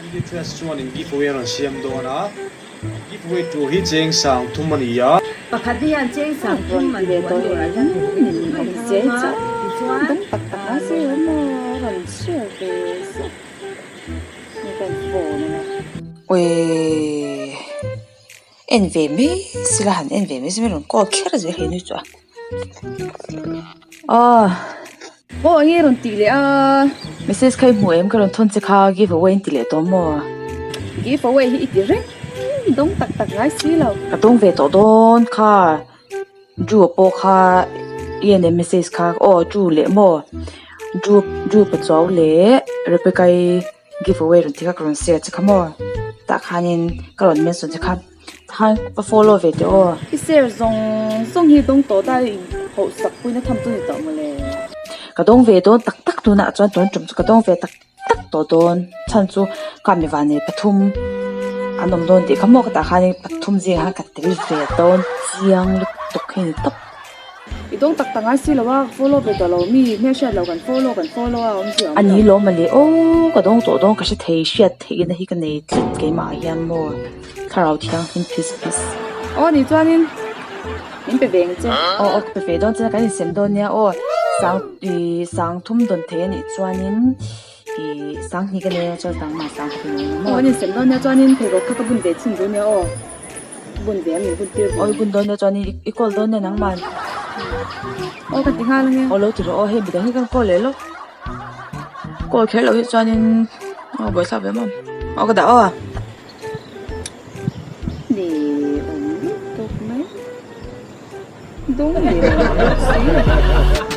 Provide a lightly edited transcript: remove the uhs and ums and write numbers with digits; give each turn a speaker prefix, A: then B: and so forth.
A: Media Trust chuanin give away a rawn siam dawn a, give away tur hi cheng sang thum a ni a.
B: Pakhat hi hian cheng sang thum an duh an dawrah hian pe ve thei mai a, tichuan
C: Awii en ve mai sila han en ve mai sila rawn call kher zel he nu chu a aw.
B: Aw enge rawn tih leh a.
C: Message kha i hmu em ka rawn thawn che kha give away an ti leh tawh maw?
B: Give away hi i ti reng dawng tak tak ngai si lo.
C: Ka dawng ve tawh dawn kha Drew pawh kha i en em message kha aw Drew leh maw Drew Drew Pachuau leh Rebecca-i give away rawn ti kha ka rawn share che kha maw tah khanin ka rawn mention che kha. Khan ka follow ve teh aw.
B: I share zawng zawng hi dawng tawh ta in hauh sak puina tham chu ni tawh mawle.
C: Ka dawng ve dawn tak tak tunah chuan tun tum chu ka dawng ve tak tak tawh dawn chhan chu ka mi vanei pathum an awm dawn tih kha maw ka tah khanin pathum zingah khan ka tel ve dawn chiang lutuk hi ni tawp.
B: I dawng tak tak ngai si lo a, follow ve tawh lo mi hmelhriat lo kan follow kan follow a awm zia awm lo.
C: A ni lawm ale aw ka dawng tawh dawn ka hre thei hriat theihna hi ka nei tlat keimah ah hian maw thlarau thianghlim phis phis.
B: Aw ni chuanin min pe ve ang che.
C: Aw aw ka pe ve dawn che kan insem dawn nia aw sang ih sang thum dawn thei anih chuanin ih sang hnih ka nei a chuan nangmah sang khat i nei ang maw.
B: Aw kan insem dawn nia chuanin pheikhawk kha ka bun ve chhin duh nia aw. Bun ve a min bun tir ve.
C: Awi bun dawn nia chuan i call dawn nia nangman.
B: Aw ka ti nghal ange.
C: Aw lo ti rawh aw hei midang hi kan call leh lawk. Call kher loh hi chuanin aw buaithlak ve maw. Aw ka dah aw.
B: Ni awm lutuk mai. Dawng leh lo si.